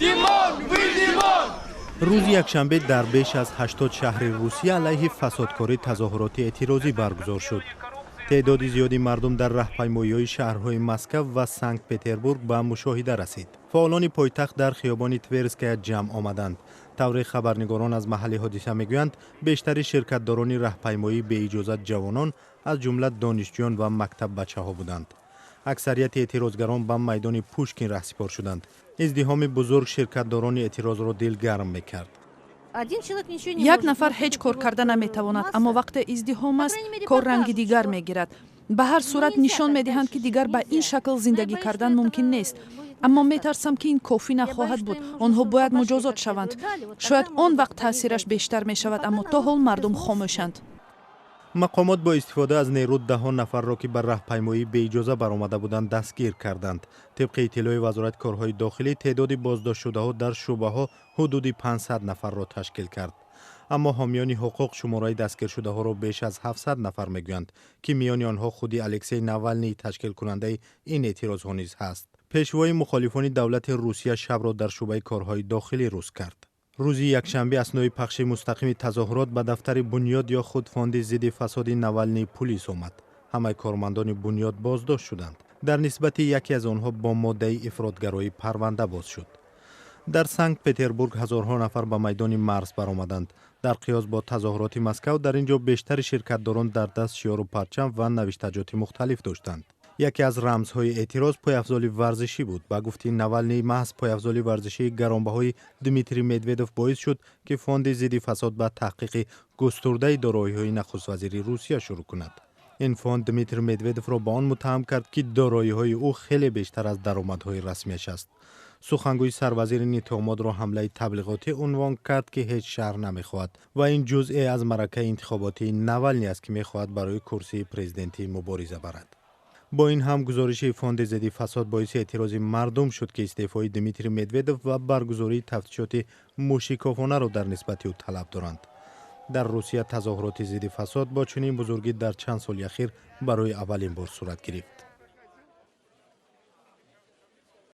Димон, выйди вон! Рӯзи якшанбе дар беш аз 80 шаҳри Русия алайҳи фасодкорӣ тазоҳуроти эътирозӣ баргузор шуд. Теъдоди зиёди мардум дар раҳпаймоиҳои шаҳрҳои Москав ва Санкт Петербург ба мушоҳида расид. Фаъолони пойтахт дар хиёбони Тверская ҷамъ омаданд. Тавре хабарнигорон аз маҳалли ҳодиса мегӯянд, бештари ширкатдорони раҳпаймоӣ беиҷозат ҷавонон, аз ҷумла донишҷӯён ва мактаббачаҳо буданд. Аксарияти эътирозгарон ба майдони Пушкин раҳсипор шуданд. Издиҳоми бузург ширкатдорони эътирозро дилгарм мекард. Як нафар ҳеҷ кор карда наметавонад, аммо вақте издиҳом аст, кор ранги дигар мегирад. Ба ҳар сурат нишон медиҳанд, ки дигар ба ин шакл зиндагӣ кардан мумкин нест. Аммо метарсам, ки ин кофӣ нахоҳад буд. Онҳо бояд муҷозот шаванд. Шояд он вақт таъсираш бештар мешавад, аммо то ҳол мардум хомӯшанд. Мақомот бо истифода аз нерӯ даҳон нафарро, ки ба раҳпаймоӣ беиҷоза баромада буданд, дастгир карданд. Тибқи иттилои Вазорати корҳои дохилӣ, теъдоди боздоштшудаҳо дар шӯъбаҳо ҳудуди 500 нафарро ташкил кард. Аммо ҳомиёни ҳуқуқ шумораи дастгиршудаҳоро беш аз 700 нафар мегӯянд, ки миёни онҳо худи Алексей Навалний, ташкилкунандаи ин эътирозҳо, низ ҳаст. Пешвои мухолифони давлати Русия шабро дар шӯъбаи корҳои дохилӣ рӯз кард. Рӯзи якшанбе аснои пахши мустақими тазоҳурот ба дафтари бунёд ё худ фонди зидди фасоди Навалний пулис омад. Ҳамаи кормандони бунёд боздошт шуданд. Дар нисбати яке аз онҳо бо моддаи ифротгароӣ парванда боз шуд. Дар Санкт Петербург ҳазорҳо нафар ба майдони Марс баромаданд. Дар қиёс бо тазоҳуроти Москав, дар ин ҷо бештари ширкатдорон дар даст шиёру парчам ва навиштаҷоти мухталиф доштанд. Яке аз рамзҳои эътироз пойафзоли варзишӣ буд. Ба гуфти Навалний, маҳз пойафзоли варзишии гаронбаҳои Дмитрий Медведов боис шуд, ки фонди зидди фасод ба таҳқиқи густурдаи дороиҳои нахуствазири Русия шурӯъ кунад. Ин фонд Дмитрий Медведовро ба он муттаҳам кард, ки дороиҳои ӯ хеле бештар аз даромадҳои расмиаш аст. Сухангӯи сарвазир ин иттиҳомотро ҳамлаи таблиғотӣ унвон кард, ки ҳеҷ шарҳ намехоҳад, ва ин ҷузъе аз маъракаи интихоботии Навалний аст, ки мехоҳад барои курсии президентӣ мубориза барад. Бо ин ҳам, гузориши фонди зидди фасод боиси эътирози мардум шуд, ки истеъфои Дмитрий Медведов ва баргузории тафтишоти мӯшикофонаро дар нисбати ӯ талаб доранд. Дар Русия тазоҳуроти зидди фасод бо чунин бузургӣ дар чанд соли ахир барои аввалин бор сурат гирифт.